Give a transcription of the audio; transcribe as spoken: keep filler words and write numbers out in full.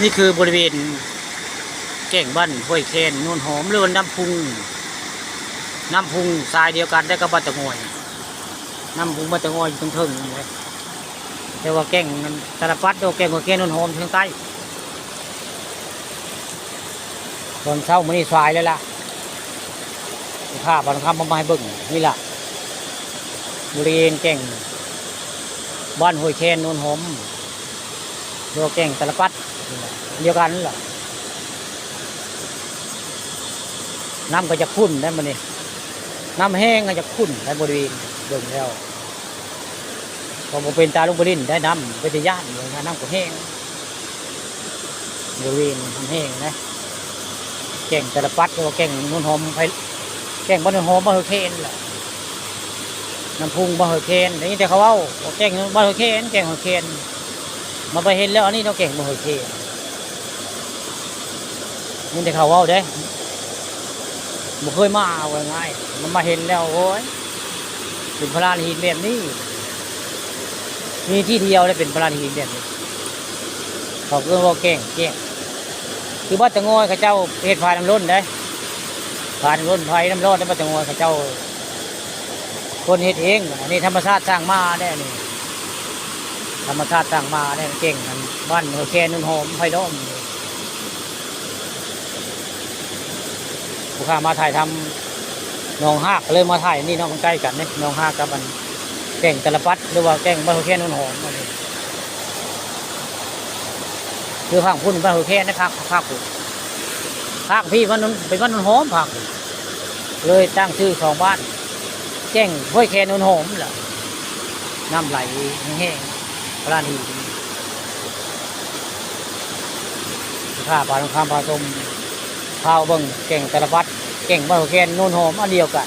นี่คือบริเวณแก่งบ้านห้วยแคน โนนหอม หรือว่าน้ำพุง น้ำพุงสายเดียวกันได้กับบ้านตะงอย น้ำพุงบ้านตะงอยอยู่เทิงๆนี่แหละ แต่ว่าแก่งตะละปัด โดยแก่งห้วยแคน โนนหอมทางใต้ ตอนเช้ามื้อนี้สายแล้วล่ะ ภาพวันค่ำเอามาให้เบิ่ง นี่ล่ะ บริเวณแก่งบ้านห้วยแคน โนนหอม หรือว่าแก่งตะละปัด เดียวกันนั่นแหละ น้ำก็จะขุ่นได้มื้อนี้ น้ำแห้งก็จะขุ่นได้บริเวณเบิ่งแล้ว ก็บ่เป็นตาลงไปเล่นได้ น้ำเป็นตาย้านเลยนะ น้ำก็แห้ง บริเวณน้ำแห้งนะ แก่งตะละปัด หรือว่าแก่งโนนหอมไผ แก่งบ้านโนนหอมบ้านห้วยแคนแหละ น้ำพุงบ้านห้วยแคน ได้ยินแต่เขาเว้าว่าแก่งบ้านห้วยแคน แก่งห้วยแคน มาไปเห็นแล้วอันนี้เนาะ แก่งบ้านห้วยแคน ยินแต่เขาเว้าเด้ บ่เคยมา เอาง่ายๆ มันมาเห็นแล้ว โอ้ย เป็นพลานหินแบบนี้ มีที่เดียวเลยเป็นพลานหินแบบนี้ เขาเอิ้นว่าแก่ง แก่ง คือบ้านตะงอยเขาเจ้าเฮ็ดฝายน้ำล้นเด้ ฝายน้ำล้น ฝายน้ำรอดในบ้านตะงอยเขาเจ้า คนเฮ็ดเอง อันนี้ธรรมชาติสร้างมาได้นี่ ธรรมชาติสร้างมาได้ แก่งอันบ้านห้วยแคน โนนหอม ไผ่ล้อม ผู้ข้ามาถ่ายทำหนองฮาก เลยมาถ่ายนี่เนาะ มันใกล้กันเนี่ย หนองฮากกับอันแก่งตะละปัด หรือว่าแก่งบ้านห้วยแคน โนนหอม อันนี้ คือภาคพุ้นบ้านห้วยแคนนะ ภาค ภาคพุ้น ภาคพี้บ้านโนน เป็นบ้านโนนหอม ภาคพุ้น เลยตั้งชื่อสองบ้าน แก่งห้วยแคน โนนหอมแหละ น้ำไหลแห้งๆ พลานหิน พาปลาทองคำ พาชม พาเบิ่งแก่งตะละปัด แก่งบ้านห้วยแคน โนนหอม อันเดียวกัน